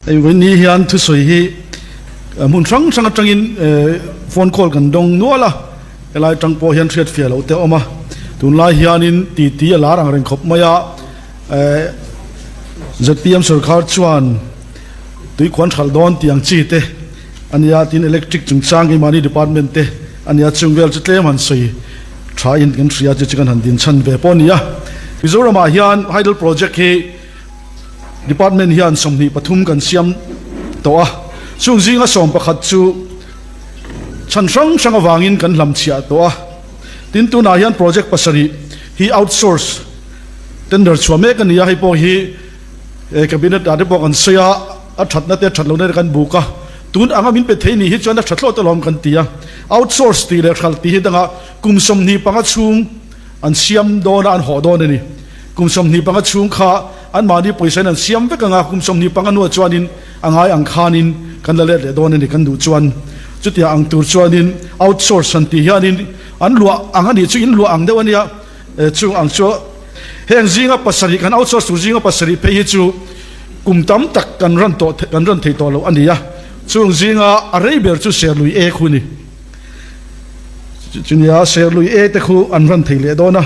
Hei vawiin hian thusawi hi hmun hrang hrang atangin phone call kan dawng nual a, helai atang pawh hian hriatfiah loh te a awm a, tunlai hianin titi a lar ang reng khawp mai a, zpm sorkar chuan tuikhuan hralh dawn tih ang chi te a nia tin electric chungchang keimahni department te a nia chung vel chu tlem han sawi tha in kan hria chu chu kan han din chhan ve pawh a ni a. Mizoramah hian hydel project hi Department hian 23 kan siam tawh a, chung zinga 11 chu chhan hrang hrang avangin kan hlamchhiah tawh a. Tin, tunah hian project pasarih hi outsource tender chhuah mek a ni a, hei pawh hi Cabinet ah te pawh kan sawi a, a thatna te a that lohna te kan buk a, tun anga min pe thei ni hi chuan a tha thlawt alawm kan ti a. Outsource tih leh hralh tih hi dangah kum 25 chhung an siam dawn a, an hawh dawn a ni. Kum 25 chhung kha anmahni pawisa in an siam vek ang a, kum 25 hnuah chuanin a ngai ang khanin kan la let leh dawn a ni kan duh chuan. Chutiang ang tur chuanin outsource han tih hianin an luah ang a nih chu in luah ang deuh a nia, chung ang chu heng zinga pasarih kan outsource tur zinga pasarih phei hi chu kum tam tak kan ran tawh kan ran thei tawh loh a ni a, chung zinga a rei ber chu Serlui E khu a ni. Chunia Serlui E te khu an ran thei leh dawn a.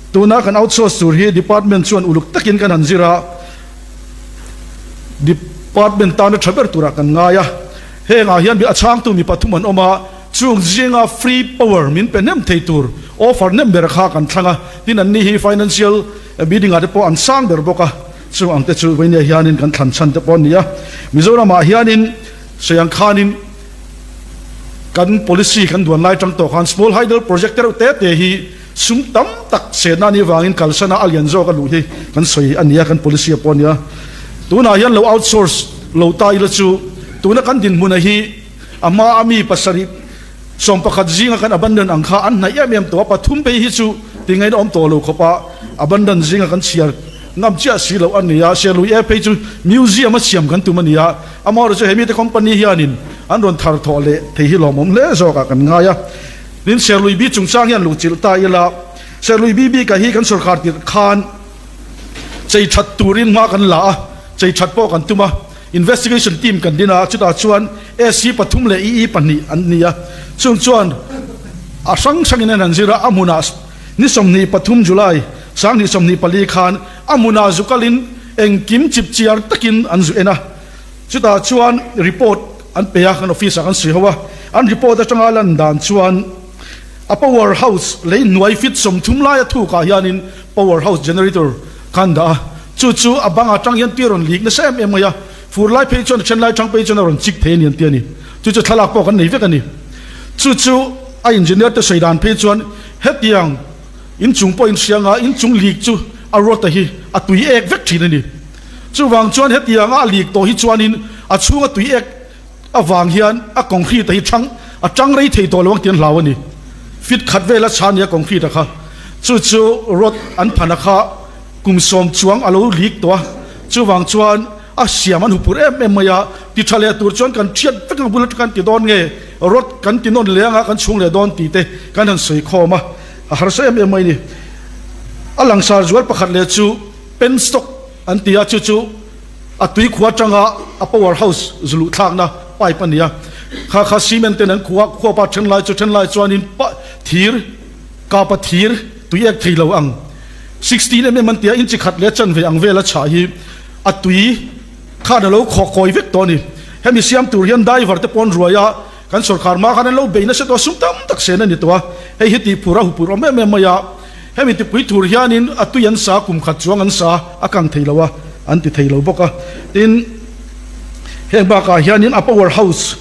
Tuna kan outsource tur hi department chuan uluk takin kan han zir a, department tana tha ber turah kan ngai a. Hengah hian a chhangtu mi pathum an awm a, chung zinga free power min pe hnem thei tur offer hnem ber kha kan thlang a, tin anni hi financial bidding ah te pawh an sang ber bawk a, chung ang te chu vawinia hianin kan thlan chhan te pawh a ni a. Mizoramah hianin sawi ang khanin kan policy kan duan lai tang tawh khan small hydel project te reuh te te hi Sum tam tak chenna anih avangin kalsana a lian zawk a luh hi kan sawi a nia, kan policy a pawh a nia. Tunah hian lo outsource lo ta ila chu tuna kan dinhmuna hi a hma a mi pasarih 11 zinga kan abandon ang kha an hnaih em em tawh a, pathum phei hi chu tingain a awm tawh lo khawp a, abandon zinga kan chhiar ngam chiah si loh a nia. Serlui e phei chu museum a siam kan tum a nia, amaherawhchu he mite company hianin an rawn thar thawh leh thei hi lawmawm hle zawkah kan ngai a. Tin, Serlui bi chungchang hian luhchilh ta ila, Serlui bi bika hi kan sorkar tirh khan chei that turin hma kan la a, chei that pawh kan tum a, investigation team kan din a, chutah chuan SC pathum leh EE pahnih an ni a, chung chuan a hrang hrangin an han zir a, a hmunah ni 23 July 2024 khan a hmunah zu kalin engkim chipchiar takin an zu en a. Chutah chuan report an pe a, kan office ah kan sawi ho a, an report atanga lan dan chuan a power house lei hnuai feet 30 laia thukah hianin power house generator kha an dah a, chu chu a bang atang hian tui a rawn lik nasa em em mai a, fur lai phei chuan a then lai thang phei chuan a rawn chik thei a ni an ti a ni, chu chu thlalak pawh kan nei vek a ni. Chu chu a engineer te sawi dan phei chuan hetiang inchung pawh inhria anga inchung lik chu a rod-a hi a tui ek vek thin a ni. Chuvang chuan hetianga a lik tawh hi chuanin a chhunga tui ek avang hian a concrete hi thang a tang rei thei tawh lo ang tih an hlau a ni. Feet khat vela chhan nia concrete a kha. Chu chu rod an phana kha kum sawm chuang a lo lik tawh a. Chuvang chuan a siam an hupur em em mai a, ti tha leh tur chuan kan thiat vek ang bul atang kan ti dawn nge rod kan ti nawn leh anga kan chhung leh dawn tih te kan han sawi khawm a, a harsa em em mai a ni. A langsar zual pakhat leh chu. Penstock an ti a, chu chu a tui khua atanga a power house zu luh thlakna pipe a ni a, kha kha cement ten an khuh a, khuapa then lai chu then lai chuanin pa thir kapa thir tui ek thei lo ang 16 mm an ti a, inchi khat leh chanve ang vela chhah hi a tui khan a lo khawh kawi vek tawh a ni. Hemi siam tur hian diver te pawn ruai a, kan sorkar hma khan an lo bei nasa tawh a, sum tam tak sen a ni tawh a, hei hi tih phur a hupur awm em em mai a. Hemi tipui tur hianin a tui an sa, kum khat chuang an sa a kang thei lo a, an ti thei lo bawk a. Tin, heng bakah hianin a power house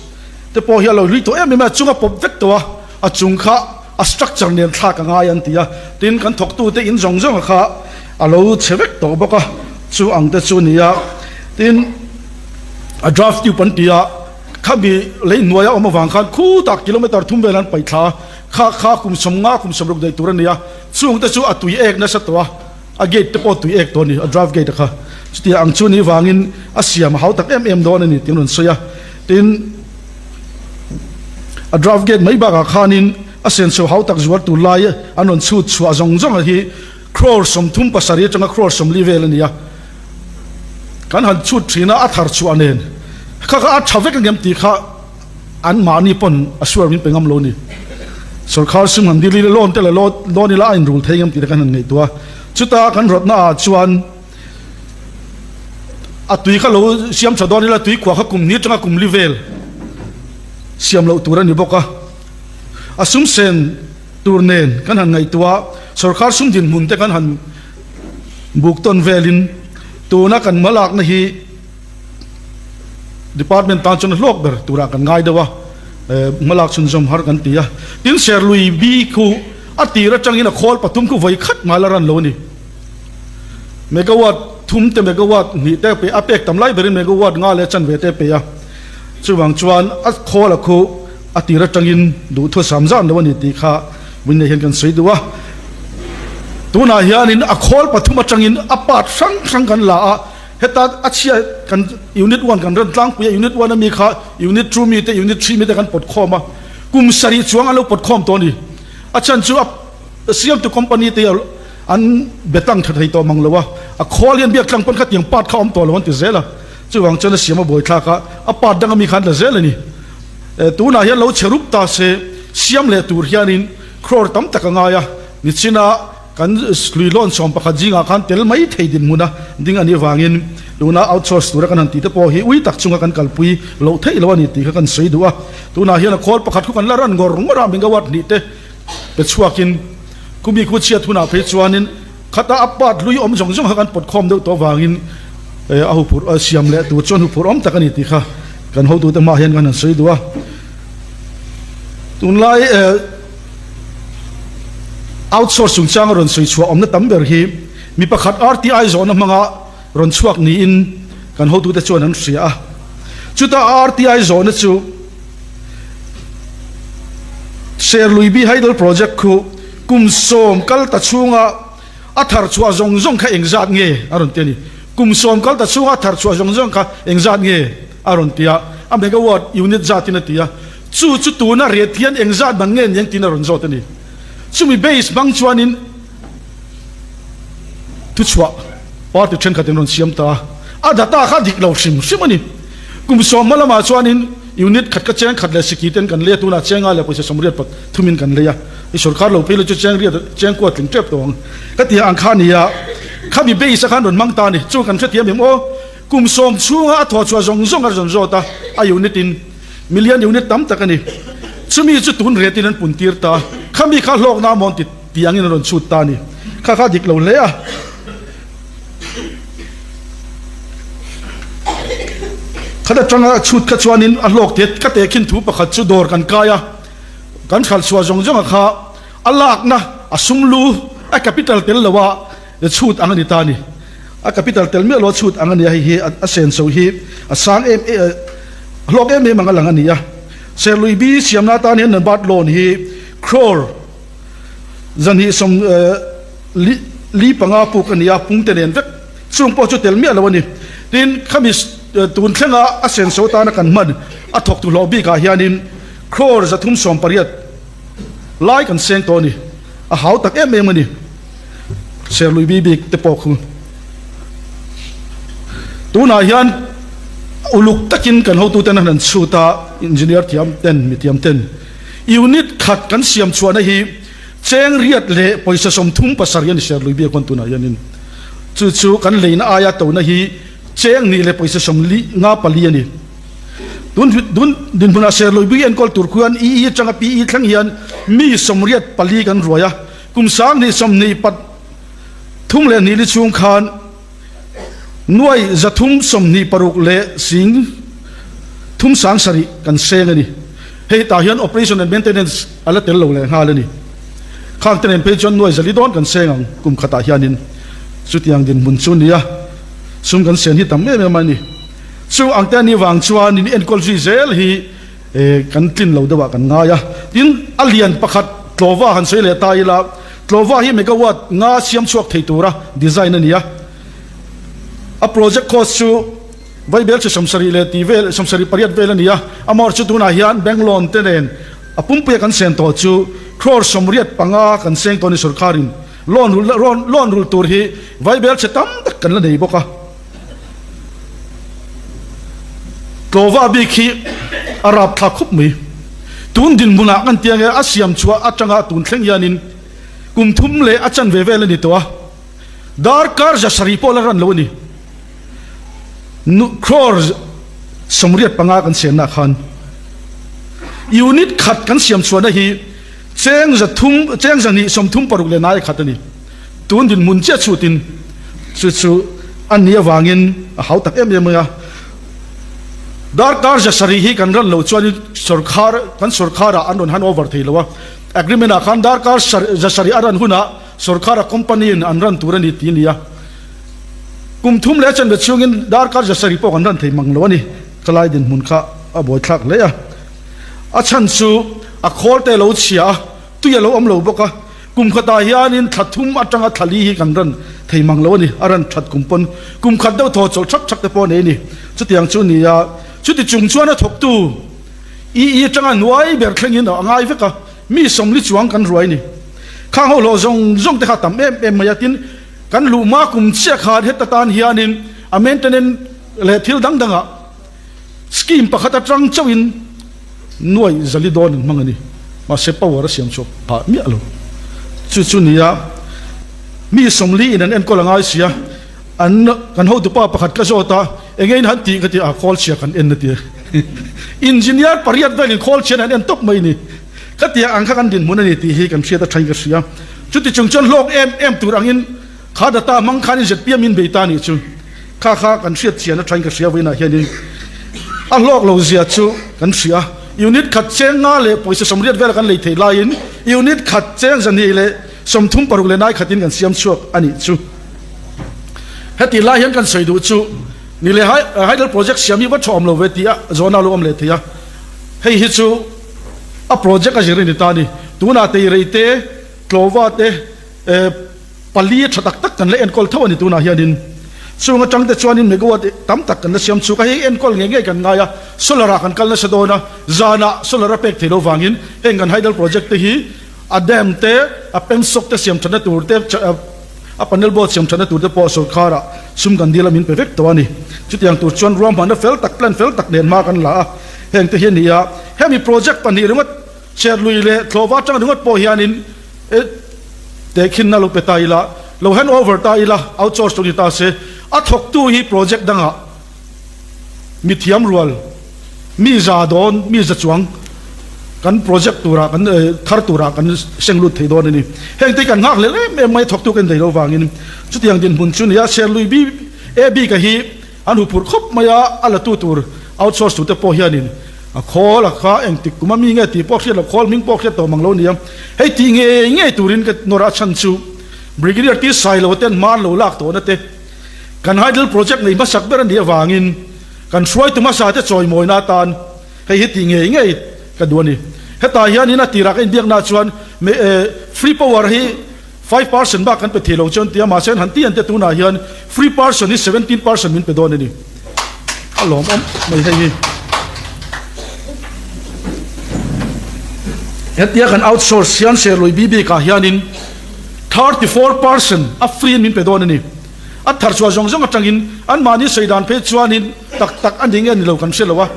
te pawh hi a lo hlui tawh em em a, a chung a pawp vek tawh a, a chung kha a structure nen thlak a ngai an ti a. Tin, kan thawktute in zawng zawnga kha a lo chhe vek tawh bawk a, chu ang te chu a ni a. Tin, a draft tube an ti a, khami lei hnuaia awm avang khan khutah kilometer thum vel an paih thla a. Kha kha kum 50 kum 60 daih tur a ni a, chung te chu a tui ek nasa tawh a, a gate te pawh a tui ek tawh a ni, a drive gate a kha. Chutia ang chu ni vangin a siam a hau tak em em dawn a ni tih an rawn sawi a. Tin, a drive gate mai bakah khanin a senso hau tak zual tur lai an rawn chhut chhuah zawng zawng hi crore 37 atanga crore 40 vel a ni a. Kan han chhut thin a, a thar chhuah nen. Kha kha a tha vek angem tih kha an mahni pawn a suar min pe ngam lo ni. Sorkar sum han dil ila loan te la loan ila a inrul thei ngem tih te kan han ngaihtuah a. Chuta kan rawtna ah chuan a tui kha lo siam tha dawn ila tui khuah kha kum hnih atanga kum li vel siam loh tur a ni bawk a. A sum sen tur nen kan han ngaihtuah a, sorkar sum dinhmun te kan han buk tawn velin tuna kan hmalakna hi Department tan chuan a hlawk ber turah kan ngai deuh a, hmalak chhunzawm har kan ti a. Tin, Serlui bi khu a tir atangin a khawl pathum khu vawi khat ngai la ran lo a ni. Megawatt thum te megawatt hnih te a pe a, pek tam lai berin megawatt nga leh chanve te a pe a. Chuvang chuan a khawl a khu a tir atangin duhthu a sam zan lo a ni tih kha Winnie hian kan sawi duh a. Tunah hianin a khawl pathum atangin a part hrang hrang kan la a. Heta a chhia kan unit one kan rem tlangpui a, unit one ami kha unit two mi te unit three mi te kan pawt khawm a, kum sarih chuang an lo pawt khawm tawh a ni. A chhan chu a siamtu company te an be tlang tha thei tawh mang lo a, a khawl hian biak tlang pawn khatiang part kha awm tawh lo an ti zel a, chuvang chuan a siam a buai thlak a, a part dang ami kha an la zel a ni. Tunah hian lo chhe rup ta se siam leh tur hianin crore tam tak a ngai a, nichina Kan hluihlawn 11 zingah khan tel mai thei dinhmuna ding a nih avangin tuna outsource tura kan han tih te pawh hi ui tak chunga kan kalpui loh theih lo a ni tih kha kan sawi duh a. Tunah hian a khawl pakhat khu kan la ran ngawr ngawr a, megawatt hnih te pe chhuakin khumi khu chhiat hunah phei chuanin khata a part hlui awm zawng zawng kha kan pawt khawm deuh tawh avangin a huphurh siam leh tur chuan huphurh awm tak a ni tih kha kan hotute hmaah hian kan han sawi duh a. Tunlai. Outsource chungchanga rawn sawi chhuah awmna tam ber hi mi pakhat RTI zawhna hmanga rawn chhuak niin kan hotute chuan an hria a. Chuta RTI zawhna chu Serluibi Hydel Project khu kum sawm kal ta chhunga a thar chhuah zawng zawng kha engzat nge a rawn ti a ni. Kum sawm kal ta chhunga a thar chhuah zawng zawng kha engzat nge a rawn ti a, a megawatt unit zatin a ti a. Chu chu tuna riat hian engzat man nge niang tiin a rawn zawt a ni. Chumi base hmang chuanin thuchhuah party thenkhat in rawn siam ta a, a data kha dik lo hrim hrim a ni. Kum sawmhma lamah chuanin unit khat ka cheng khat leh siki ten kan lei a, tunah chenga leh pawisa sawmriat pathumin kan lei a, i sorkar lo phei lo chu cheng riat cheng kua tling tep tawh ang ka ti ang kha nia, khami base a khan rawn hmang ta a ni. Chu kan hrethiam em aw, kum sawm chhunga a thawhchhuah zawng zawng a rawn zawt a, a unit in. Million unit tam tak a ni. Chumi chu tun retin an pun tir ta. Khami kha hlawkna amawn ti ti angin an rawn chhut ta a ni. Kha kha dik lo hle a. Khat atanga chhut kha chuanin a hlawk te ka tehkhin thu pakhat chu dawr kan kai a. Kan hralh chhuah zawng zawng a kha a lakna a sum lu a capital tel lo a. Chhut ang a ni ta a ni. A capital tel miah lo a chhut ang a ni a, hei hi a senso hi a sang em em, a hlawk em em ang a lang a ni a. Serlui bi siamna atan hian Nanbat loan hi crore zanhnih sawm li li panga puk a ni a, pungte nen vek chung pawh chu tel miah lo a ni. Tin, khami tun thlenga a senso atana kan hman a thawktu hlawh bikah hianin crore 380 lai kan seng tawh a ni. A hau tak em em a ni. Serlui bi bik te pawh khu tunah hian uluk takin kan hotuten an han chhut a, engineer thiam ten, mi thiam ten unit khat kan siam chhuahna hi cheng riat leh pawisa 37 a ni Serlui biak huan tunah hianin chu chu kan leina aia tona hi cheng hnih leh pawisa 54 a ni. Tun tun dinhmunah Serlui bi enkawl tur khuan EE atanga PE thleng hian mi 84 kan ruai a. Kum 2023 li chhung khan nuai 326 leh sing thum sang sarih kan seng a ni. Hei tah hian operation and maintenance a la tel lo leh nghal a ni. Khang te nen phei chuan nuai zali dawn kan seng ang kum khatah hianin chutiang dinhmun chu nia sum kan sen hi tam em em a ni. Chu ang te a nih vang chuanin enkawl zui zel hi Kan tlin lo deuhah kan ngai a. Tin, a lian pakhat Tlawva han sawi leh ta ila, Tlawva hi megawatt nga siam chhuak thei tura design a ni a. A project cost chu vaibel chi 70 leh tih vel, 78 vel a ni a. Amawr chu tunah hian bank loan te nen a pumpuia kan sen tawh chu crore 85 kan seng tawh a ni sorkarin. Loan rul, loan rul tur hi vaibel chhe tam tak kan la nei bawk a. Tlawva bik hi a rapthlak khup mai. Tun dinhmunah kan tia nge a siam chhuah atanga tun thleng hianin kum thum leh a chan ve vel a ni tawh a, darkar 700 pawh la ran lo a ni. Crore 85 kan siamna khan unit khat kan siam chhuahna hi cheng 300 cheng 236 leh nai khat a ni. Tun dinhmun chiah chhutin chu chu a nih avangin a hau tak em em mai a. Darkar 700 hi kan ran loh chuanin sawrkhar kan sawrkharah an rawn hand over thei lo a. Agreement ah khan darkar 700 a ran hunah sawrkhara company in an ran tur a ni tih a ni a. Kum thum leh chanve chhungin darkar 700 pawh kan ran thei mang lo a ni. Ka lai dinhmun kha a buaithlak hle a. A chhan chu a khawl te lo chhia a, tui a lo awm lo bawk a. Kum khatah hianin thla thum atanga thla li hi kan ran thei mang lo a ni. A ran that kum pawn kum khat deuh thaw chawlh thak thak te pawh a nei a ni. Chutiang chu a ni a, chuti chung chuan a thawktu EE atanga hnuai ber thlengin a ngai vek a, mi 40 chuang kan ruai a ni. Khang ho hlawh zawng zawng te kha a tam em em mai a, tin kan luh hma kum chiah khan heta tan hianin a maintenance leh thil dang dangah Scheme pakhat atang chauhin nuai zali dawn an hmang a ni. Mahse power a siam chhuak phah miah lo. Chu chu nia mi 40 in an enkawl a ngai sia, an kan hotupa pakhat ka zawt a, enge in han tih ka ti a, khawl chhia kan en a ti a. Engineer pariat velin khawl chhian an en tawp mai ni. Ka tiang ang kha kan dinhmun a ni tih hi kan hriat a thain ka hria. Chuti chung chuan hlawk em em tur angin Kha data hmang khanin ZPM in bei ta nih chu kha kha kan hriat chian atangin ka hria vawiinah hianin a hlawk lo zia chu kan hria. Unit khat cheng nga leh pawisa 80 vela kan lei theih laiin unit khat cheng 236 leh nai khatin kan siam chhuak a nih chu. Heti lai hian kan sawi duh chu ni leh hydel project siam hi va tha awm lo ve tih a zawhna lo awm leh thei a. Hei hi chu a project a zir a ni ta a ni. Tunah teirei te, tlawva te, Pali a tha tak tak kan la enkawl tho a ni tunah hianin chung atang te chuanin megawatt tam tak kan la siam chhuk a, hei enkawl ngei ngei kan ngai a, solar ah kan kal nasa dawn a, zanah solar a pek thei lo vangin heng kan hydel project te hi a dam te, a pensawk te siam thatna tur te, a panel board siam thatna tur te pawh sorkar ah sum kan dil a min pe vek tawh a ni. Chutiang tur chuan ruahmanna fel tak, plan fel tak nen hma kan la a, heng te hi a ni a, hemi project pahnih ringawt Serlui leh Thlawhva atang ringawt pawh hianin tehkhinna lo pe ta ila, lo hand over ta ila, outsource lo ni ta se, a thawktu hi project dangah mithiam rual, mi za dawn, mi za chuang kan project turah kan thar turah kan seng lut thei dawn a ni. Heng te hi kan nghak hlel em em mai thawktu kan nei lo vangin chutiang dinhmun chu nia Serlui B A bika hi An huphurh khawp mai a, a latu tur outsource tute pawh hianin a khawl a kha engtik kum a mi nge tih pawh hriat loh, khawl hming pawh hriat tawh mang lo nia. Hei tih ngei ngei turin ka nawr a chhan chu Brigadier T Sailo ten hma an lo lak tawhna te kan hydel project nei hmasak ber a nih avangin kan hruaitu hmasa te chawimawina atan hei hi tih ngei ngei ka duh a ni. Hetah hianin a tirah ka inbiaknaah chuan free power hi Five percent bak kan pe thei lo chuan tia mahse an han ti an te tunah hian free person hi 17 percent min pe dawn a ni. A lawmawm mai hei hi. Hetia kan outsource hian Serlui bik ah hianin 34 percent a free in min pe dawn a ni. A thar chhuah zawng zawng atangin anmahni sawi dan phei chuanin tak tak a ni nge ni lo kan hre lo a.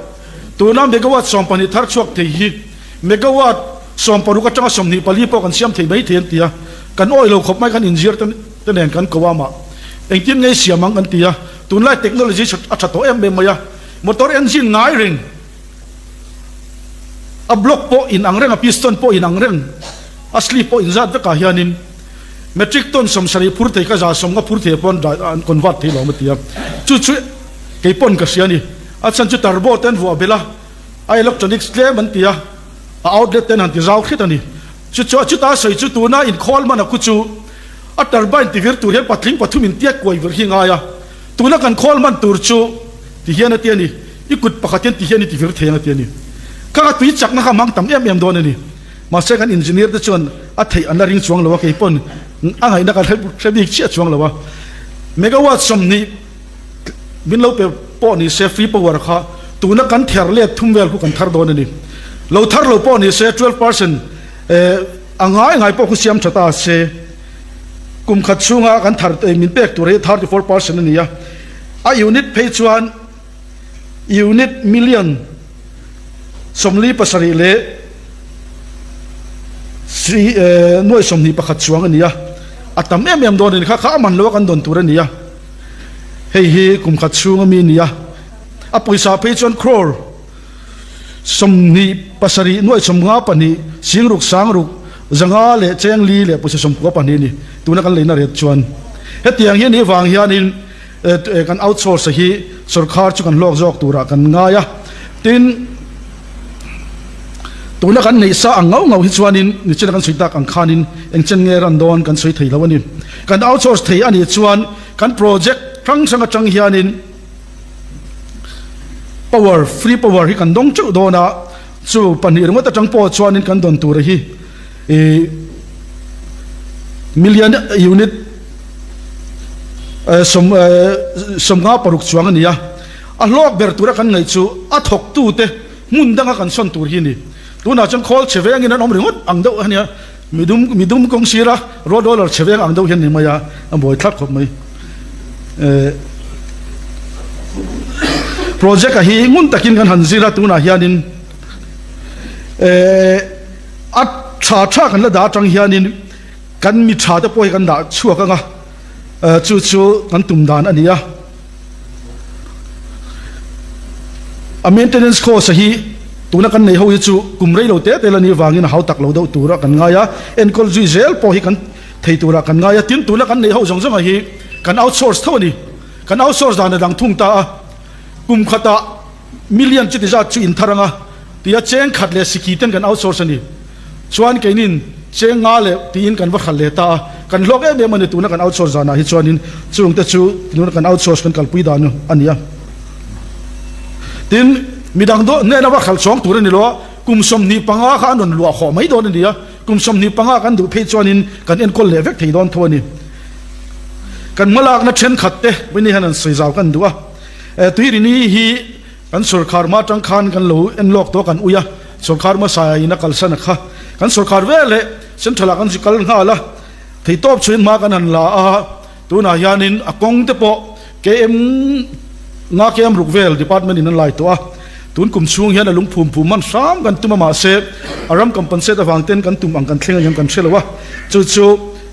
Tuna megawatt 12 thar chhuak thei hi Megawatt 60 atanga 24 pawh kan siam thei mai thei an ti a, kan awih lo khawp mai kan inzir te nen kan ko a mah engtin ngei siam ang kan ti a, tunlai technology a tha tawh em em mai a, motor engine ngai reng a block pawh in ang reng a piston pawh in ang reng a sleeve pawh in zat vekah hianin metric ton 70 phur thei ka 150 phur thei pawn an convert thei lo a ti a, chu chu kei pawn ka hria a ni, a chhan chu turbo te an vuah belh a. A electronics tlem an ti a, a outlet ten han ti zau hret a ni. Chu chu a chuta sawi chu tuna inkhawl hman a khu chu a turbine ti vir tur hian patling pathum in tiat kuai vir hi ngai a, tuna kan khawl hman tur chu ti hian a ti a ni, i kut pakhat hian ti hian i ti vir thei ang a ti a ni. Kha ka tui chakna kha hmang tam em em dawn a ni. Mahse kan engineer te chuan a theih an la ring chuang lo a, kei pawn a ngaihna kan hre bik chiah chuang lo a. Megawatt 20. Min lo pe pawh ni se free power kha tuna kan ther let thum vel khu kan thar dawn a ni. Lo thar lo pawh ni se 12% a ngai ngai pawh khu siam tha ta se kum khat chhunga kan thar min pek tur hi 34% a ni a. A unit phei chuan. unit million 47 leh nuai 21 chuang a ni a, a tam em em dawn a ni. Kha kha a man lo a kan dawn tur a ni a, hei hi kum khat chhunga mi a ni a, a pawisa phei chuan crore 27 nuai 52 sing ruk sang ruk 500 leh cheng li leh pawisa 92 a ni tuna kan leina ret chuan. Hetiang hi a nih vang hianin kan outsource hi sorkar chu kan hlawk zawk turah kan ngai a, tin tuna kan neih sa ang ngau ngau hi chuanin nichina kan sawi tak ang khanin eng chen nge ran dawn kan sawi thei lo a ni. Kan outsource thei a nih chuan kan project hrang hrang atang hianin power, free power hi kan dawng teuh dawn a, chu pahnih ringawt atang pawh chuanin kan dawn tur hi ih million unit 56 chuang a ni a, a hlawk ber tura kan ngaih chu a thawktute hmun danga kan sawn tur hi a ni. Tunah chuan khawl chhe vengin an awm ringawt ang deuh a nia, midum midum kawng sira road roller chhe veng ang deuh hian ni mai a, a buai thlak khawp mai. Project a hi ngun takin kan han zir a, tunah hianin a tha tha kan la dah atang hianin kan mi tha te pawh hi kan dah chhuak ang a, chu chu kan tum dan a ni a. A maintenance cost a hi tuna kan nei ho hi chu kum rei lo te te la ni vangin a hau tak lo deuh tura kan ngai a, enkawl zui zel pawh hi kan thei tura kan ngai a, tin tuna kan nei ho zawng zawng a hi kan outsource tho a ni. Kan outsource dan a dang thung ta a, kum khatah Million chuti zat chu inthar anga tia cheng khat leh sikhi ten kan outsource a ni. Chuan keinin cheng nga leh tiin kan va khalh leh ta a, kan hlawk em em a ni tuna kan outsource zanah hi chuanin chungte chu tuna kan outsource kan kalpui dan a ni a. Tin, midang dawn hnena va khalh chawng tur a ni lo a, kum 25 kha an rawn luah hawh mai dawn a ni a, kum 25 kan duh phei chuanin kan enkawl leh vek thei dawn tho a ni. Kan hmalakna thenkhat te Winnie hian an sawi zau kan duh a. Tuirini hi kan sorkar hma atang khan kan lo en lawk tawh kan ui a, sorkar hmasa in a kalsan a kha. Kan sorkar vel leh central ah kan zu kal nghal a, theitawp chhuin hma kan han la a, tunah hianin a kawng te pawh KM nga KM ruk vel department in an lai tawh a, tun kum chhung hian a lungphum phum hman hram kan tum a mahse a ram compensate avang ten kan tum ang kan thleng ang kan hre lo a, chu chu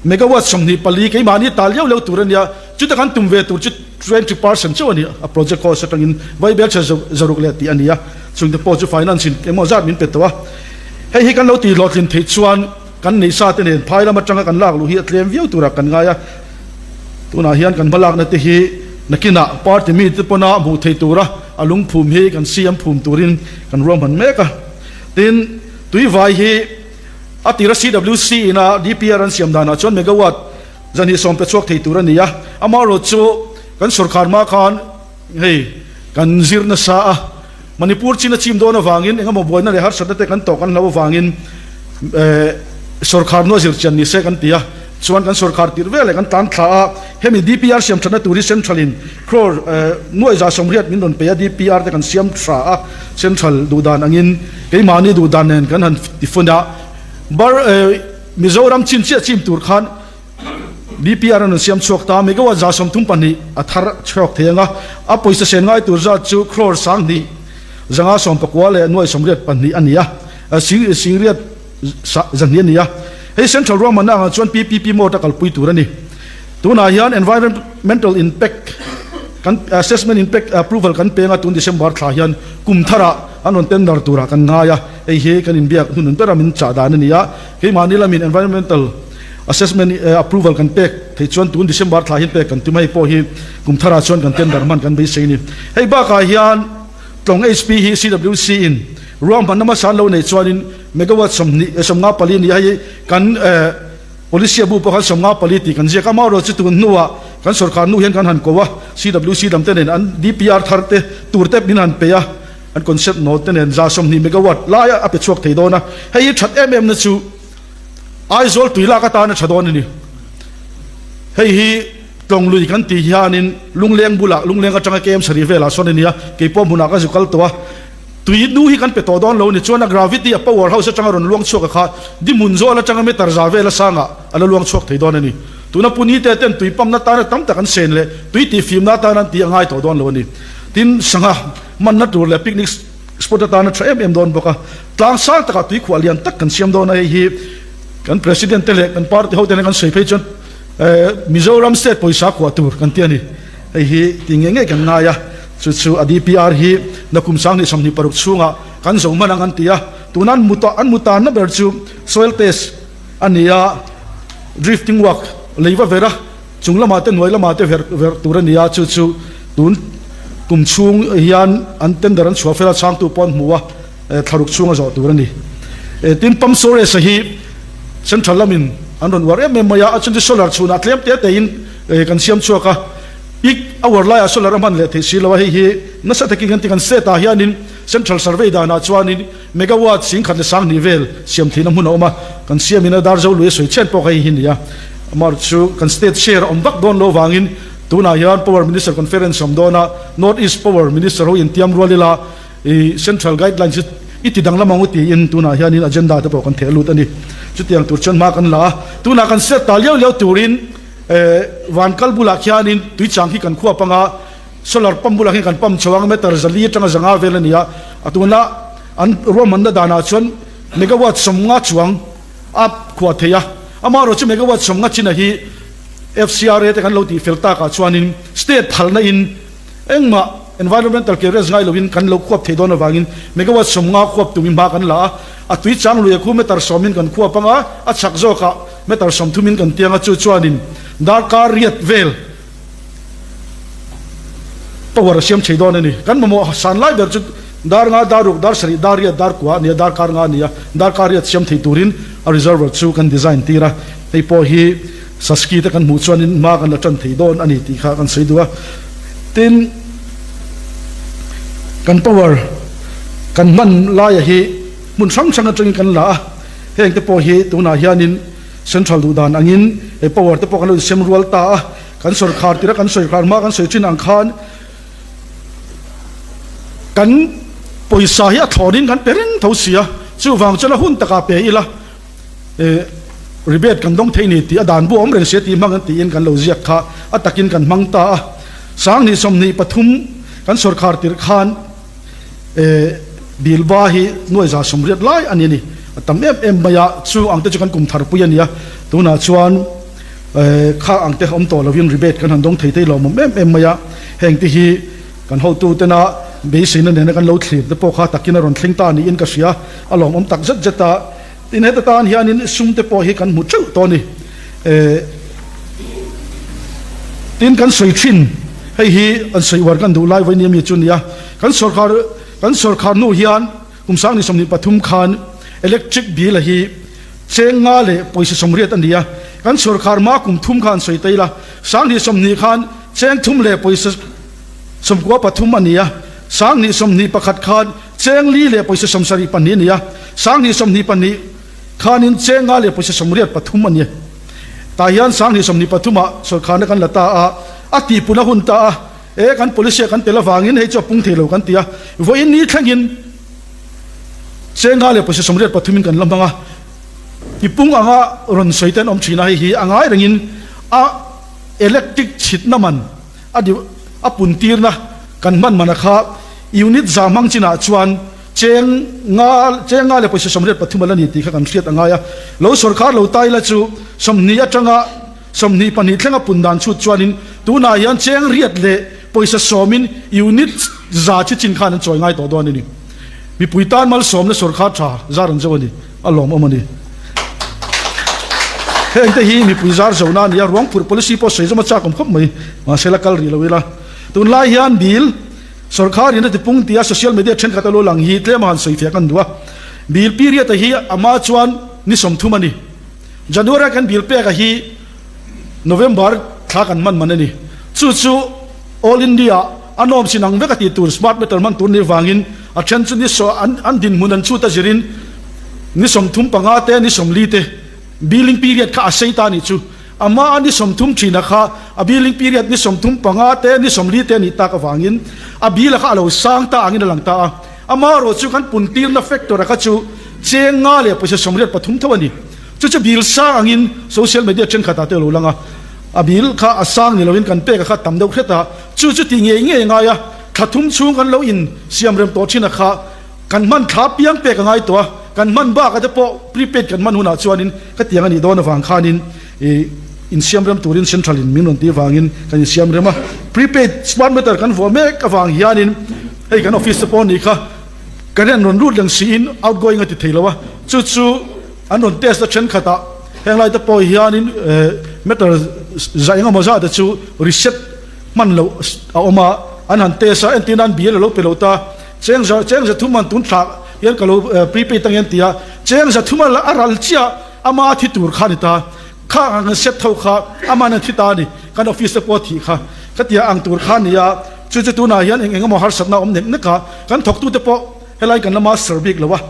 megawatt 24 keimahni tal leuh leuh tur a nia. Chuta kan tum ve tur chu 20% chauh a ni a, project cost atangin vaibel chhe zaruk leh tih a ni a, chungte pawh chu finance in engemaw zat min pe tawh a. Hei hi kan lo tih hlawhtlin theih chuan kan neihsa te nen phai lam atanga kan lak luh hi a tlem viau turah kan ngai a, tunah hian kan hmalakna te hi nakinah party mite pawna hmuh theih tura a lungphum hi kan siam phum turin kan ruahman mek a. Tin, tuivai hi a tira CWC ina DPR an siam danah chuan megawatt Zan hi sawm pe chhuak thei tur a ni a, amaherawh chu kan sorkar hma khan hei kan zir nasa a, Manipur chin a chim dawn avangin engemaw buaina leh harsatna te kan tawh kan hlau avangin sorkar hnu a zir chian ni se kan ti a, chuan kan sorkar tirh veleh kan tlan thla a, hemi DPR siam thatna tur hi Central in crore nuaih 180 min rawn pe a, DPR te kan siam tha a, Central duhdan angin keimahni duhdan nen kan han tifun a, bar Mizoram chin chiah chim tur khan DPR an rawn siam chhuak ta a, megawatt 32 a thar chhuak thei ang a, a pawisa sen ngai tur zat chu crore 10,000 519 leh nuai 82 a ni a, sing singriat 200 a ni a. Hei Central ruahmanna angah chuan PPP mode a kalpui tur a ni. Tunah hian Environmental Impact kan Assessment Impact Approval kan peng a, tun December thla hian kum tharah an rawn tender turah kan ngai a. Hei hi kan inbiak hnun bera min chah dan a ni a, keimahni lamin Environmental Assessment Approval kan pek theih chuan tun December thla hian pek kan tum a, hei pawh hi kum tharah chuan kan tender hman kan beisei a ni. Hei bakah hian Tlawng HP hi CWC in ruahmanna hmasa an lo neih chuanin megawatt 20 54 a ni a, hei kan Policy a bu pawh khan 54 tih kan ziak a, amaherawh chu tun hnuah kan sorkar nu hian kan han ko a, CWC lam te nen an DPR thar te tur te min han pe a, An concept note te nen 20 megawatt lai a pe chhuak thei dawn a, hei hi that em em na chu Aizawl tui lak atana tha dawn a ni. Hei hi Tlawng lui kan tih hianin Lungleng bulah, Lungleng atanga KM sarih velah sawn a ni a, keipawh hmunah ka zu kal tawh a, tui nu hi kan pe tawh dawn lo a ni. Chuan a gravity, a power house atanga rawn luang chhuak a kha dihmun zawl atanga meter za vela sangah a la luang chhuak thei dawn a ni. Tuna Puni te ten tui pump na tana tam tak an sen leh tui tihfimna atana an tih a ngai tawh dawn lo a ni. Tin, sangha. Hmanna tur leh picnic spot atana tha em em dawn bawk a. Tlang sang takah tuikhuah lian tak kan siam dawn a, hei hi kan President te leh kan party ho te nen kan sawi phei chuan Mizoram state pawisa khuah tur kan ti a ni. Hei hi ti ngei ngei kan ngai a, chu chu a DPR hi nakum 2026 chhungah kan zo hman ang an ti a. Tuna an mu an mu tanna ber chu soil test a ni a, drifting work lei va ver a, chung lamah te hnuai lamah te ver ver tur a ni a, chu chu tun kum chhung hian an tender an chhuah fel a, chhangtu pawh an hmu a, thlaruk chhunga zawh tur a ni. Tin, pump storage hi central lamin an rawn uar em em mai a, a chhan chu solar chhunah tlem te tein kan siam chhuak a, peak hour laiah solar a hman leh theih si lo a, hei hi nasa takin kan ti kan set ah hianin central survey danah chuanin megawatt 10,001 vel siam theihna hmun a awm a, kan siamin a dar zo lui a sawi chhiat pawh kha hei hi a ni a, amaherawhchu chu kan state share a awm vak dawn lo vangin tunah hian power minister conference a awm dawn a, north east power minister ho intiam rual ila I central guidelines hi i ti danglam ang u tiin tunah hianin agenda te pawh kan theh lut a ni. Chutiang tur chuan hma kan la a, tunah kan set ta liau liau turin van kal bulah khianin tuichang hi kan khuap anga solar pump bulah khian kan pump chho ang meter zali atanga zanga vel a ni a, a tuna an ruahmanna danah chuan megawatt 50 chuang a khuah thei a, amaherawhchu chu megawatt 50 chin a hi FCRA te kan lo tih fel takah chuanin state phalna in Engmah environmental clearance ngai loin kan lo khuap thei dawn avangin megawatt 50 khuap tumin hma kan la a, a tui chang lui a khu meter sawmin kan khuap ang a, a chhak zawkah meter 30 in kan tiang a, chu chuanin darkar riat vel power a siam thei dawn a ni. Kan mamawh san lai ber chu dar nga, dar ruk, dar sarih, dar riat, dar kua a ni a, darkar nga a ni a, darkar riat siam thei turin a reservoir chu kan design tir a, hei pawh hi Saski te kan hmuh chuanin hma kan la tan thei dawn a ni tih kha kan sawi duh a. Tin, kan power kan hman laia hi hmun hrang hrang atangin kan la a, heng te pawh hi tunah hianin central duh dan angin he power te pawh kan lo insem rual ta a, kan sawrkhar tira kan sawrkhar hma kan sawi thin ang khan kan pawisa hi a thlawnin kan pe reng tho si a, chuvang chuan a hun takah pe ila. Rebate kan dawng thei ni tih a dan bu awm reng sia tih hmang an tiin kan lo ziak kha a takin kan hmang ta a. 2023 kan sawrkhar tirh khan Bilba hi 180,000 lai a ni a ni. A tam em em mai a, chu ang te chu kan kum thar pui a ni a. Tunah chuan kha ang te awm tawh lovin rebate kan han dawng thei thei lo awm em em mai a. Heng te hi kan hotu tena beiseina nena kan lo thlir te pawh kha takin a rawn thleng ta niin ka hria. A lawmawm tak zet zet a. Tin, heta tan hianin sum te pawh hi kan hmu teuh tawh a ni. Tin, kan sawi thin, hei hi an sawi uar kan duh lai vawiin mi chu nia, kan sawrkhar kan sawrkhar hnu hian kum 2023 khan electric bill a hi cheng nga leh pawisa 80 a ni a, kan sawrkhar hma kum thum khan sawi ta ila, 2020 khan cheng thum leh pawisa 93 a ni a, 2021 khan Cheng li leh pawisa 72 a ni a, 2022 khanin cheng nga leh pawisa 83 a ni. Tah hian 2023 ah sawrkharna kan la ta a, a tihpun a hun ta a, e kan policy a kan tel avangin hei chu a pung thei lo kan ti a, vawiin ni thlengin cheng nga leh pawisa 83 in kan la hmang a, tipung anga rawn sawi te an awm thin a, hei hi a ngai rengin a electric chhitna man a deuh a pun tirna kan hman mana kha unit za hmang chinah chuan cheng nga cheng nga leh pawisa 83 a la ni tih kha kan hriat a ngai a. Lo sawrkhar lo ta ila chu 20 atanga 22 thlenga pun dan chhut chuanin tunah hian cheng riat leh pawisa sawmin unit za chi chin khan an chawi ngai tawh dawn a ni. Mipui tan malsawmna sawrkhar tha zar an zo a ni. A lawmawm a ni. Heng te hi mipui zar zona a ni a, ruangphurh policy pawh sawi zawm a chak awm khawp mai, mahse la kal rih lo ila. Tunlai hian bill sawrkhar in a tipung tia social media thenkhat a lo lang hi tlem a han sawi fiah kan duh a. Bill period a hi ama chuan ni 30 a ni. January a kan bill pek a hi November thla kan hman man a ni. Chu chu All India a nawm sin ang vek a tih tur smart meter hman tur ni vangin a then chu ni saw an an dinhmun an chhut a zirin ni 35 te ni 40 te billing period kha a sei ta nih chu. Ama a ni 30 thina kha a billing period ni 35 te ni 40 te a nih tak avangin a bill a kha a lo sang ta angin a lang ta a. Ama erawh chu kan pun tirna factor a kha chu cheng nga leh pawisa 83 tho a ni. Chu chu bill sang angin social media thenkhatah te a lo lang a. A bill kha a sang ni loin kan pek a kha tam deuh hret a, chu chu ti ngei ngei ngai a. Thla thum chhung kan lo in siam rem tawh thin a kha kan hman thla piang pek a ngai tawh a, kan hman bak a te pawh prepaid kan hman hunah chuanin ka tiang a nih dawn avang khanin ih insiam rem turin central in min rawn tih avangin kan insiam rem a. Prepaid smart meter kan vuah mek avang hianin hei kan office te pawh a nih kha current rawn lut reng siin outgoing a ti thei lo a, chu chu an rawn test a thenkhatah heng lai te pawh hianin meter zah engemaw zat te chu reset hman loh a awm a, an han test a, entir nan bill a lo pe lo ta, cheng za cheng za thum an tun thlah hian ka lo prepaid ang hian ti a, cheng za thum a ral chiah ama thi tur kha a ni ta, kha ang an set tho kha aman an thi ta a ni, kan office te pawh a thih kha ka tia ang tur kha a ni a, chu chu tunah hian eng eng emaw harsatna a awm nek nek a, kan thawktute pawh helai kan la master bik lo a,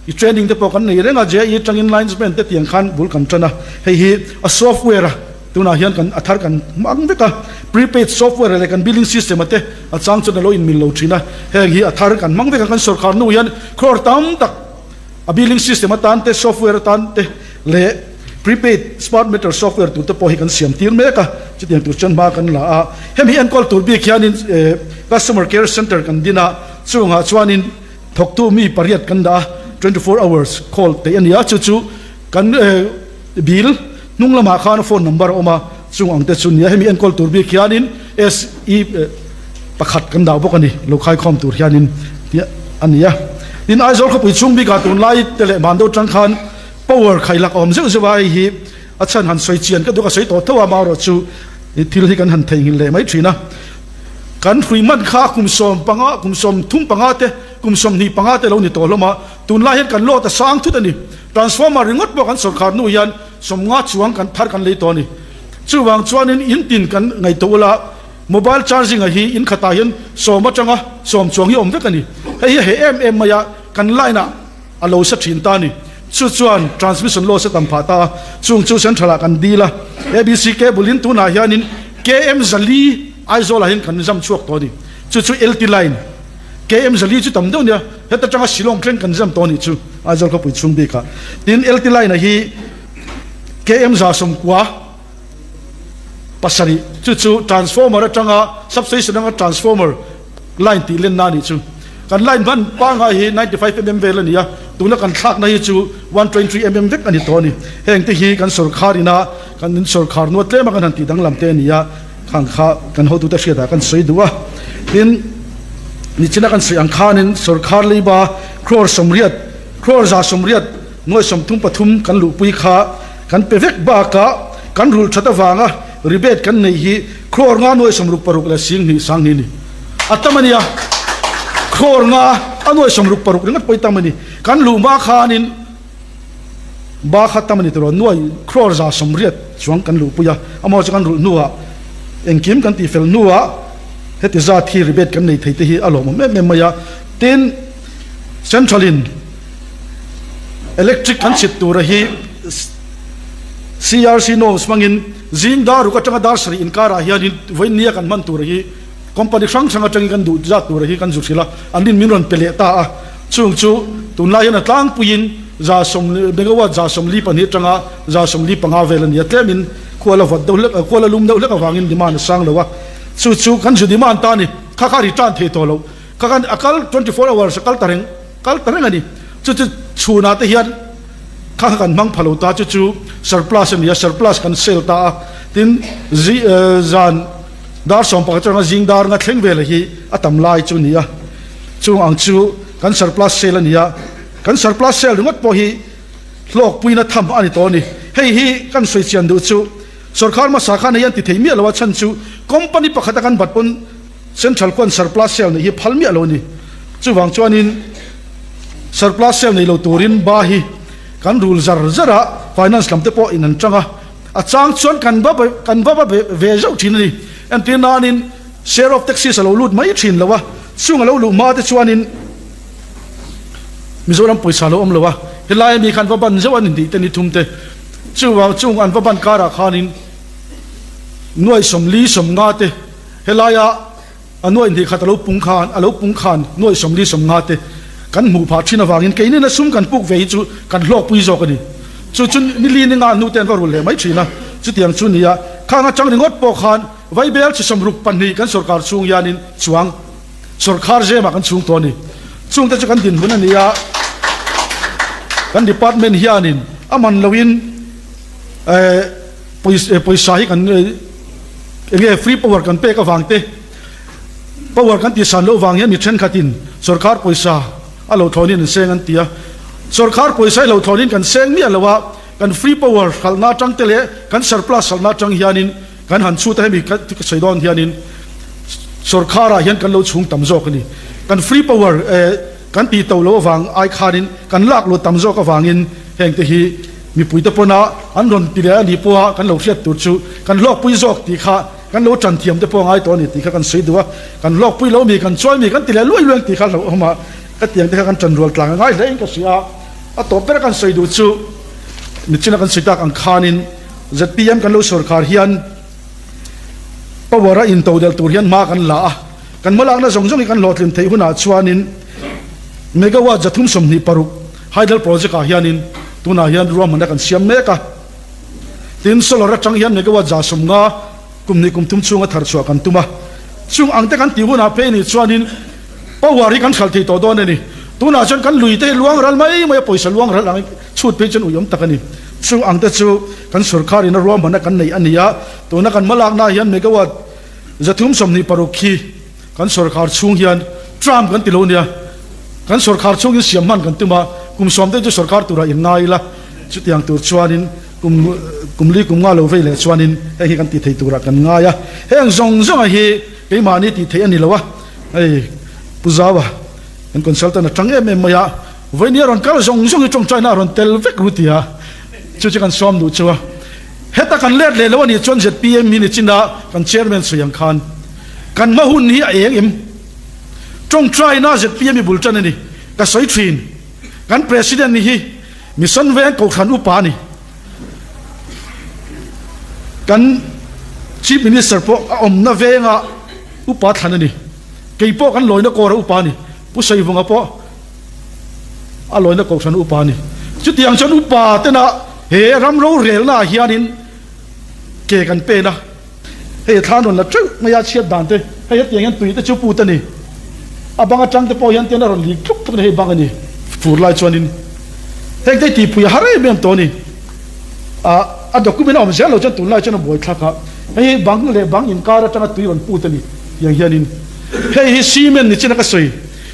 i training te pawh kan nei reng a, JE atangin linesman te tiang khan bul kan tan a, hei hi a software a. Tunah hian kan a thar kan hmang vek a, prepaid software leh kan billing system a te a chang chuan a lo inmil lo thin a, heng hi a thar kan hmang vek a, kan sorkar nu hian crore tam tak a billing system atan te, software atan te leh prepaid smart meter software tur te pawh hi kan siam tir mek a, chutiang tur chuan hma kan la a, hemi enkawl tur bik hianin customer care center kan din a, chungah chuanin thawktu mi pariat kan dah a, 24 hours call theih a ni a, chu chu kan Bill hnung lamah khan phone number a awm a, chung ang te chu nia hemi enkawl tur bik hianin SE pakhat kan dah bawk a ni, lo khaikhawm tur hianin tih a ni a. Tin, Aizawl khawpui chhung bikah tunlai te leh Mando tang khan power khailak a awm zeuh zeuh a, hei hi a chhan han sawi chian ka duh ka sawi tawh tho a, amaherawh chu thil hi kan han theihnghilh leh mai thin a. Kan hrui hman kha kum 15, kum 35 te, kum 25 te lo ni tawh hlawm a, tunlai hian kan load a sang thut a ni. Transformer ringawt pawh kan sorkar hnu hian 50 chuang kan thar kan lei tawh a ni. Chuvang chuanin in tin kan ngaihtuah ula, mobile charging a hi in khatah hian 10 atanga 10 chuang hi awm vek a ni. Hei hi he em em mai a, kan line ah a lo sa thin ta a ni. Chu chuan transmission loss a tam phah ta a, chung chu central ah kan deal a. ABC cable in tunah hianin KM 400 Aizawl ah hian kan zam chhuak tawh a ni. Chu chu LT line. KM 400 chu tam deuh nia, heta tanga Shillong thleng kan zam tawh a nih chu Aizawl khawpui chhung bikah. Tin, LT line a hi KM 97 chu chu transformer atanga substation atanga transformer line tih lenna a nih chu. Kan line hman pangngai hi 95 mm vel a ni a, tuna kan thlakna hi chu 123 mm vek a ni tawh a ni. Heng te hi kan sorkar ina kan sorkar nuat tlema kan han tih danglam te a ni a. Khang kha kan hotute hriatah kan sawi duh a, tin, nichina kan sawi ang khanin sorkar leiba crore 80, crore 180 nuai 33 kan luhpui kha kan pe vek bakah kan rulh that avanga rebate kan neih hi crore 5 nuai 66 leh 20 sanghnih ni a tam a nia, crore 5 a nuai 66 ringawt pawh i tam a ni, kan luh hma khanin. Ba kha tam a ni tawh lo, nuai crore 180 chuang kan luhpui a, amaw chu kan rulh hnuah engkim kan tih fel hnuah heti zat hi rebate kan nei thei te hi a lawmawm em em mai a. Tin, Central in electric kan chhit tura hi CRC norms hmangin zing dar ruk atanga dar 7 inkarah hianin vawiin nia kan hman tura hi Company hrang hrang atangin kan duh zat tura hi kan zu hrilh a, an rin min rawn pe leh ta a. Chung chu tunlai hian a tlangpuiin 140 megawatt 42 atanga 45 vel a ni a, tlemin khual a vawt deuh hlek, khual a lum deuh hlek avangin demand a sang lo a. Chu chu kan zu demand ta a ni, kha kha return thei tawh lo, kha khan a kal 24 hours a kal ta reng, kal ta reng a ni. Chu chu chhunah te hian kha kha kan hmang pha lo ta, chu chu surplus a ni a, surplus kan sell ta a, tin zi zan Dar 11 atanga zing dar nga thleng vela hi a tam lai chu a ni a, chung ang chu kan surplus sale a ni a, kan surplus sale ringawt pawh hi hlawkpuina tham a ni tawh a ni. Hei hi kan sawi chian duh chu sorkar hmasa khan hei an ti thei miah lo a, chhan chu company pakhata kan bat pawn central khuan surplus sale neih hi phal miah lo a ni. Chuvang chuanin surplus sale nei lo turin ba hi kan rul zar zar a, finance lam te pawh in an chang a. A chang chuan kan va kan va va ve zauh thin a ni. Entir nanin share of taxis a lo lut mai thin lo a, chung a lo luh hma te chuanin Mizoram pawisa a lo awm lo a, helai ami khan va ban zauh a ni tih te ni thum te. Chuvang chung an va ban karah khanin nuai 40 50 te helaia A nuaih hnih khat a lo pung khan, a lo pung khan nuaih 40 50 te kan hmuh phah thin avangin keinin a sum kan puk ve hi chu kan hlawkpui zawk a ni. Chu chu nili ni nga hnu te an va rul leh mai thin a, chutiang chu nia khang atang ringawt pawh khan Vaibel chi 62 kan sorkar chhung hianin chuang. Sawrkhar zemah kan chhung tawh a ni. Chungte chu kan dinhmun a ni a, kan department hianin a man loin pawisa hi kan enge free power kan pek avang te, power kan tihsan loh vang hian mi thenkhatin sawrkhar pawisa a lo thlawnin an seng an ti a. Sawrkhar pawisa hi lo thlawnin kan seng miah lo a, kan free power hralhna atang te leh kan surplus hralhna atang hianin Kan han chhut a hemi ka sawi dawn hianin sawrkharah hian kan lo chhung tam zawk a ni. Kan free power kan tih to loh avang ai khanin kan lak luat tam zawk avangin hengte hi mipuite pawna an rawn ti leh a nih pawha kan lo hriat tur chu kan hlawkpui zawk tih kha kan lo tan thiam te pawh a ngai tawh a ni tih kha kan sawi duh a. Kan hlawkpui lo mi kan chuai mi kan ti leh luai luai ang tih kha hlauhawm a ka tiang te kha kan tan rual tlang a ngai hle in ka hria a. A tawp bera kan sawi duh chu michina kan sawi tak ang khanin ZPM kan lo sawrkhar hian power a intodelh tur hian hma kan la a, kan hmalakna zawng zawng hi kan hlawhtlin theih hunah chuanin megawatt 326 hydel project ah hianin tunah hian ruahmanna kan siam mek a, tin solar atang hian megawatt 150 kum hnih kum thum chhunga thar chhuah kan tum a, chung ang te kan tih hunah phei nih chuanin power hi kan hralh thei tawh dawn a ni. Tunah chuan kan lui te hi luang ral mai mai a, pawisa luang ral ang chhut phei chuan uiawm tak a ni. Chung ang te chu kan sawrkar in a ruahmanna kan neih a ni a, tuna kan hmalakna hian megawatt 326 khi kan sawrkar chhung hian tram kan ti lo nia, kan sawrkar chhung in siam hman kan tum a, kum sawm te chu sawrkar turah in ngai ila, chutiang tur chuanin kum kum li kum nga lo vei leh chuanin heng hi kan tih theih turah kan ngai a, heng zawng zawnga hi keimahni tih theih a ni lo a, hei Pu Zaua kan consultant a tang em em mai a. Vawinia rawn kal zawng zawng hi tawngtaina a rawn tel vek ru tia chu chu kan sawm duh chu a. Heta kan let leh lo a nih chuan zpm hi nichina kan chairman sawi ang khan kan hma hun hi a eng em? Tawngtaina zpm hi bul tan a ni. Ka sawi thin. Kan president hi Mission Veng Kohhran upa a ni. Kan Chief Minister pawh a awmna venga upa thlan a ni. Kei pawh kan lawina kawra upa a ni. Pu Saivunga pawh a lawina kohhran upa a ni. Chutiang chuan upa tena he ram rorelna ah hianin ke kan pen a, hei a thlan rawn la teuh mai a chhiat dan te, hei hetiang hian tui te chu put a ni. A bang atang te pawh hian tian a rawn lik tluk tluk a ni, hei bang a ni fur lai chuanin heng te hi tihpui a har em em tawh a ni. A document a awm zel lo chuan tunlai chuan a buaithlak a, hei hi bang leh bang inkar atanga tui rawn put a ni tiang hianin hei hi cement ni chin a ka sawi.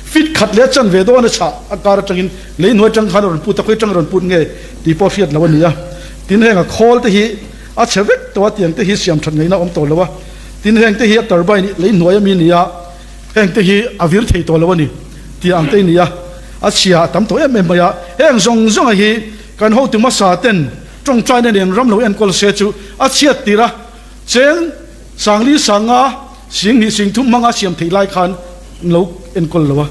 Fit khat leh a chanve dawn a chhah a kar atangin lei hnuai atang khan a rawn put a, khawi atang a rawn put nge tih pawh hriat loh a ni a. Tin heng a khawl te hi a chhe vek tawh a, tiang te hi siam that ngaihna a awm tawh lo a. Tin heng te hi a turbine lei hnuai ami ni a, heng te hi a vir thei tawh lo a ni tih ang te hi ni a, a chhia a tam tawh em em mai a. Heng zawng zawnga hi kan hotu hmasa ten tawngtaina nen ram lo enkawl se chu a chhiat tir a, cheng sangli sanga Singhnih singthum hmanga siam theih lai khan an lo enkawl lo a,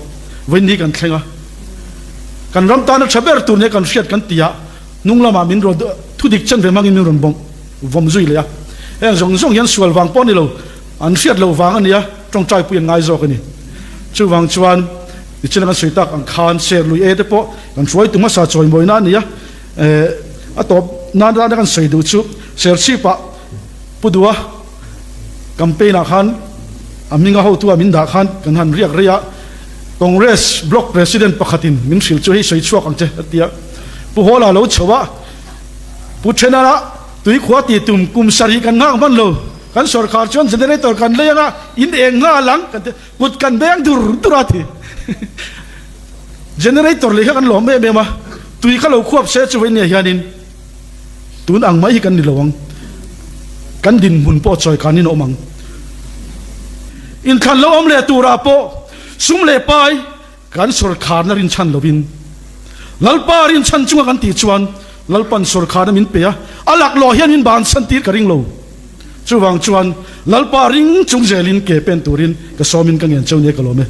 vawiin hi kan thleng a. Kan ram tana tha ber tur nia kan hriat kan ti a, hnung lamah min rawn thu dik chen ve hmangin min rawn bawm vawm zui leh a. Heng zawng zawng hian sual vang pawh a ni lo, an hriat loh vang a nia, tawngtai pui an ngai zawk a ni. Chuvang chuan nichin a kan sawi tak ang khan Serlui e te pawh kan hruaitu hmasa chawimawina a ni a, a tawp nan atana kan sawi duh chu Serchhipah Pu Dua, Campaign ah khan a hminga hotu ah min dah khan kan han riak rei a, Congress Block President pakhatin min hrilh chu hei sawi chhuak ang che a ti a. Pu Hawla lo chho a, Pu Thenara tuikhua tih tum kum sarih kan nghak hman lo, kan sawrkhar chuan generator kan lei anga in eng nghal ang kan ti, kut kan beng dur dur a ti. Generator lei kha kan lawm em em a, tui kha lo khuap se chu vei nia hianin. Tun ang mai hi kan ni lo ang. Kan dinhmun pawh chawi kanin a awm ang. Inthlan lo awm leh turah pawh sum leh pai kan sawrkharna rinchhan lovin Lalpa rinchhan chunga kan tih chuan Lalpan sawrkharna min pe a, a laklawh hian min bansan tir ka ring lo. Chuvang chuan Lalpa ring chung zelin ke pen turin ka sawmin ka ngen cheu nia ka lawm e.